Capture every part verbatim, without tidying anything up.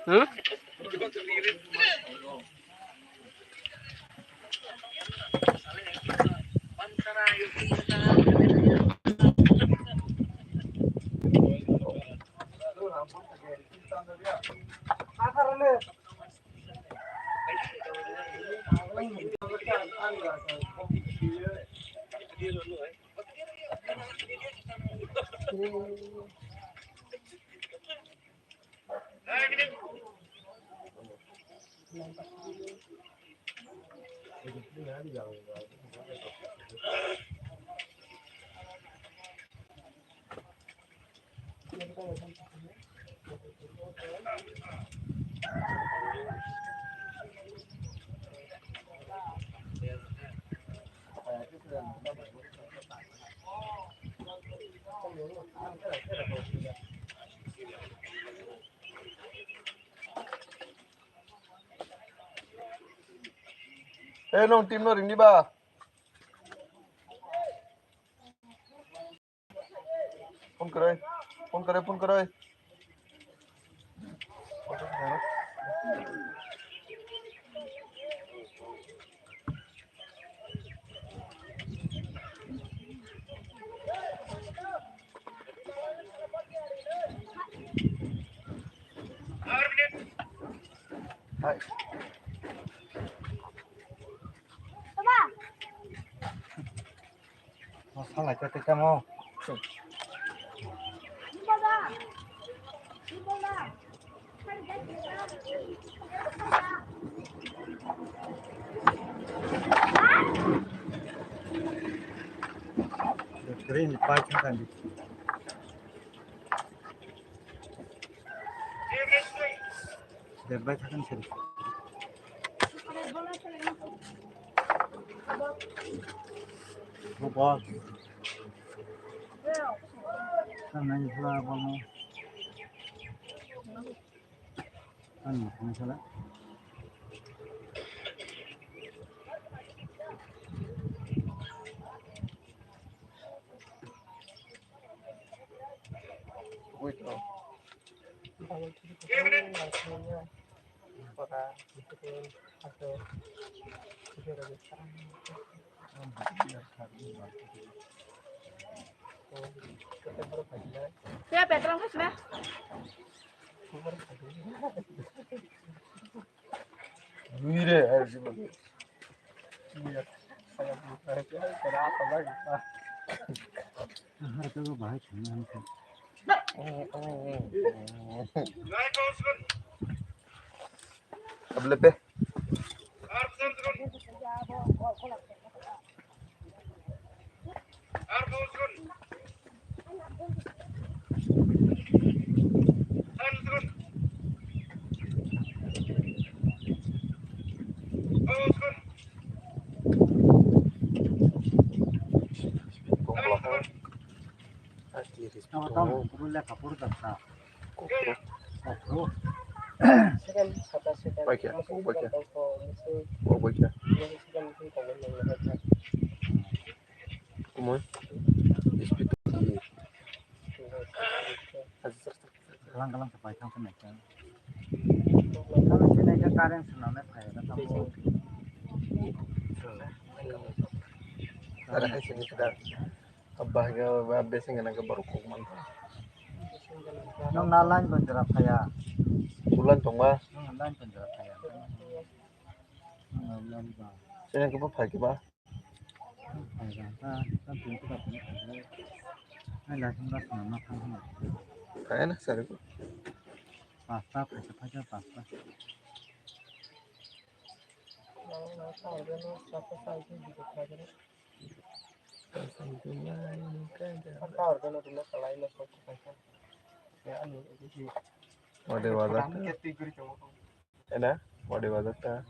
Hmm? Eh, nong team no ring di ba? Phone kwrwi, phone kwrwi, phone kwrwi. Hai. Masalai kete kamo. Green parking kan di. Berbai thakgwn seri. Bo bol. Thangnaini hwla bolno. Ani thangna sala. Wait, no. Ya, petrol khasna. Duire, hai sih. Iya. Saya buka aja, kenapa lagi? Harga bahaya cuman. Ablepe. Tamo tamo, puro lekha puro dakta. Kokro. Kokro. Second, sata second. Paikha, o paikha. O paikha. Second, second, second. Kumoi? Speed. Galang galang se paithang se naikha. Tamo se naikha current swnamnai phaiyakha tamo. Ada hai sini kita. Abah ga ba beseng gana ga baru kok mantap. Nong na line ban jera phaya. Bulan tongma. Nong na line ban jera phaya. Nong na line ba. Saya ke ba phai ke ba. Kaya na sari ko. Pasta, pasta, pasta, pasta. Ode wajak. Ena, body bazar ta.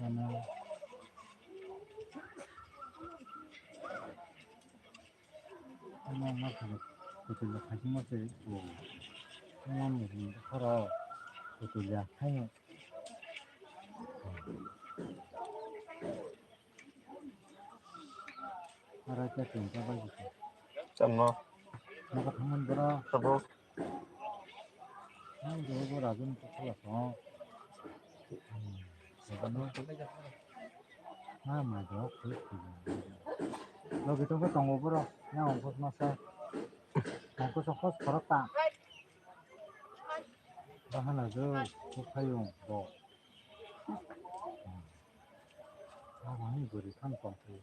Ano, ano, ano, kuchuk le khaisingma se, o, ano, ano, khoro, kuchuk le khaino. Aro khe chwng khe bai khe. Chwng no. Nogo thangmani borok. Tabuk. Ang jobo bo rajani kokla song. Hmm. Jobono. Ha, ma jok, thik, thik. Logi tongkhe tongo borok. Yang ongkos masa. Ongkos, ongkos khorok ta. Bahana jo, kok hayung bo. Hmm. Abo hai guri khan tongthai.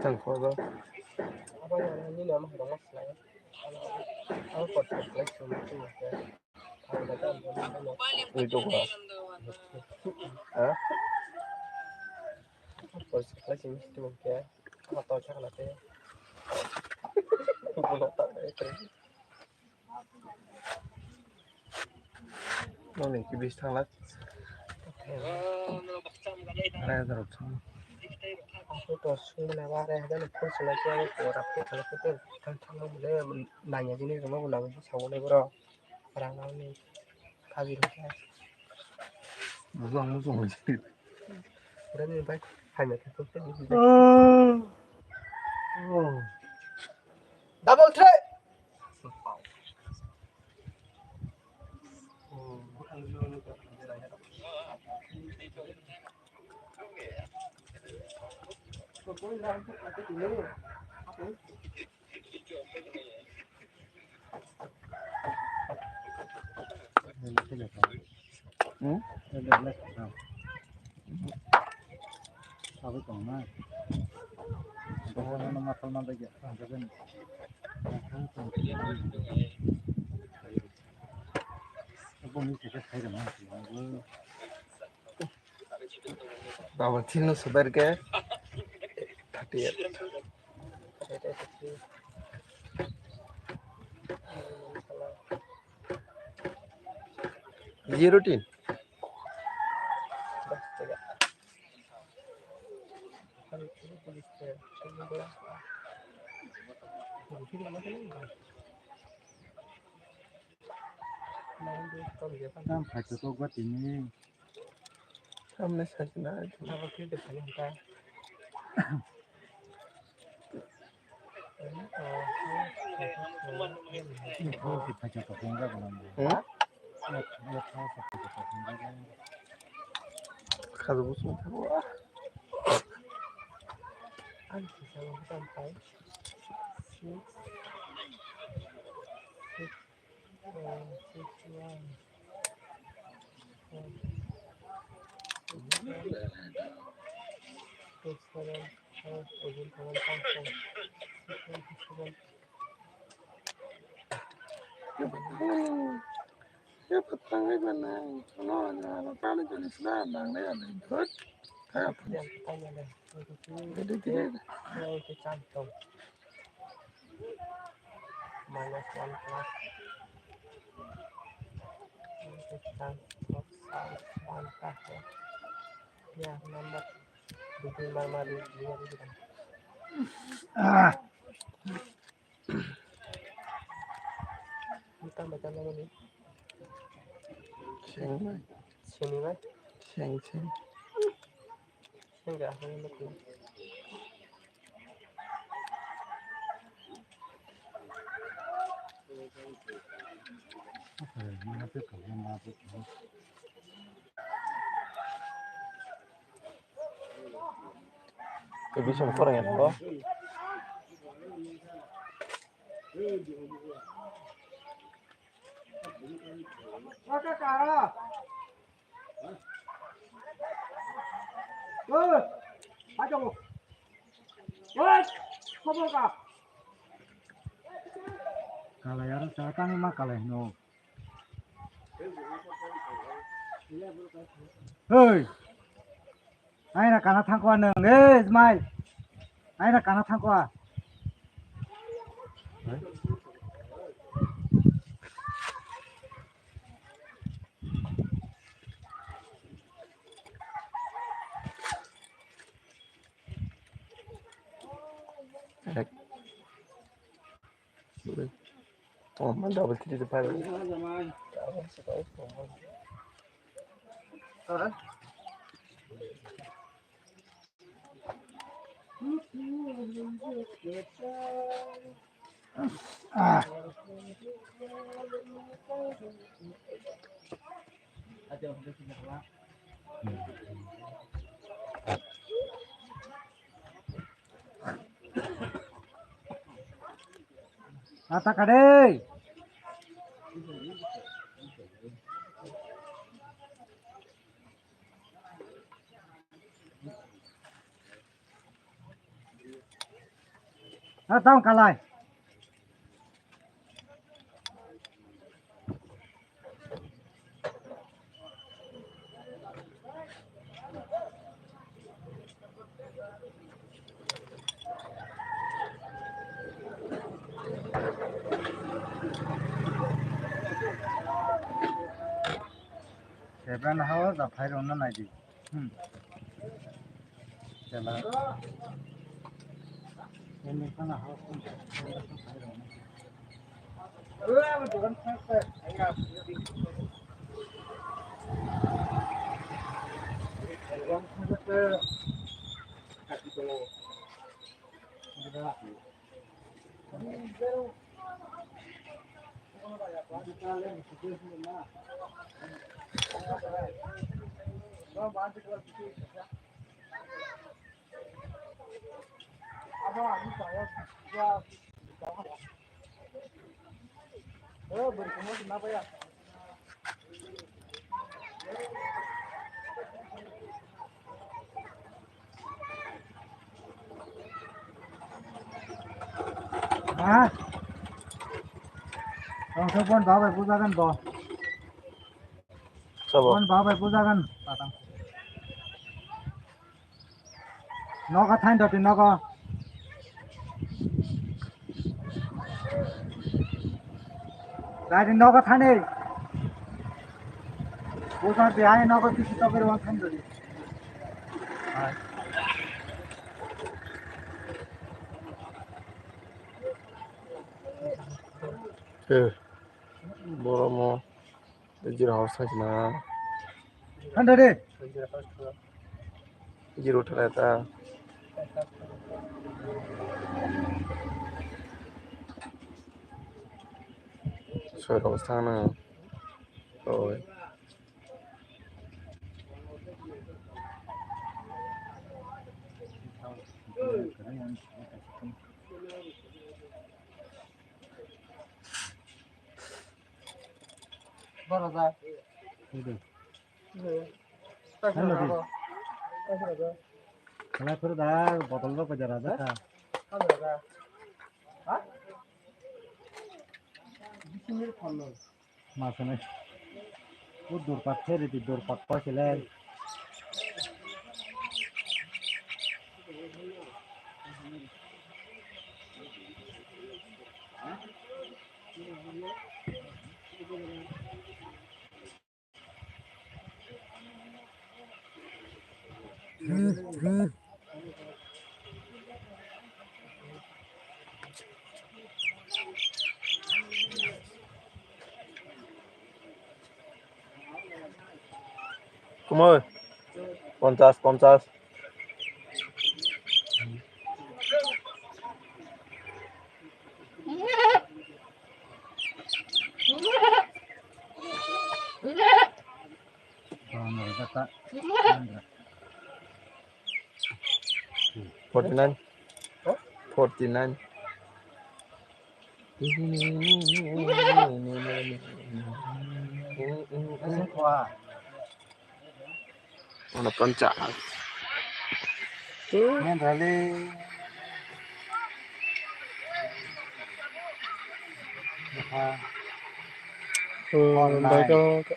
Tang kho ba. Ui, dukha. Ha? Nokni kibis thanglak. Arai hajar rok thang. Aswk to sungmani abo arai hajar ni phone swlai khe abo pora phone swlai khe tei thang thang nang bole nangya jini rwma bo nangya sawi borok rang nangni kabi rwkha. Bujang bujang. Rani bai hai mai thang thang. Double three. Hmm? Sabai tong na. Bono ma tol ma dagi. Bono kisa sai da ma. Double three no super ke thirty eight. Zero tin. Tam phaito kok ba tini. Tamni sajina. Abo khe de sani hwnka. Info si phaito kok hwnka gwnang. Hmm? Info si phaito kok hwnka gwnang. Khajak bwswk thangwa. Ang kisa bo tam phai. Six. Six. Khe phatang hai ba nang, sono na, na, tani jani sna, nang na ya, nang, thot. Kaya pun. Jadi, jadi. Minus one plus. One plus one plus. Ya, number. Dua puluh lima, dua puluh lima. Ah. Tamo tamo ni. Seng bai. Seni bai. Seng seng. Seng ga hang ni. Tei bising phwrwngya tongo. Kalai aro chara tangwi ma kalai hino. Hei! Aina kana thangkwa nwng, eh, Ismail. Aina kana thangkwa. Ek. Oh, man double three to five. Ata kade. Ha, tang kalai. Seven hours of fire on the night. Hmm. Chela. Ini kan house. Ha? Tongthok bon babai bujagan bo. Sabo. Bon babai bujagan. Nogo thain doti nogo. Gari nogo thani. Busa de ai nogo kisi tokeri wan thain doti. Eh, boro mo. Jira house thai na. Handa de. Jiro thara ta. Soi house thang na. Oi. Boro ja. Hello, di. Hello, hello. Hello, hello. Hello, hello. Hello, hello. Ha? Masane. O durpat phere di durpat pa kele. Kumoi? Ponchas, ponchas. Forty nine. Forty nine. Ano pancha. Yan rale. Aha. Hmm, online. Baikang.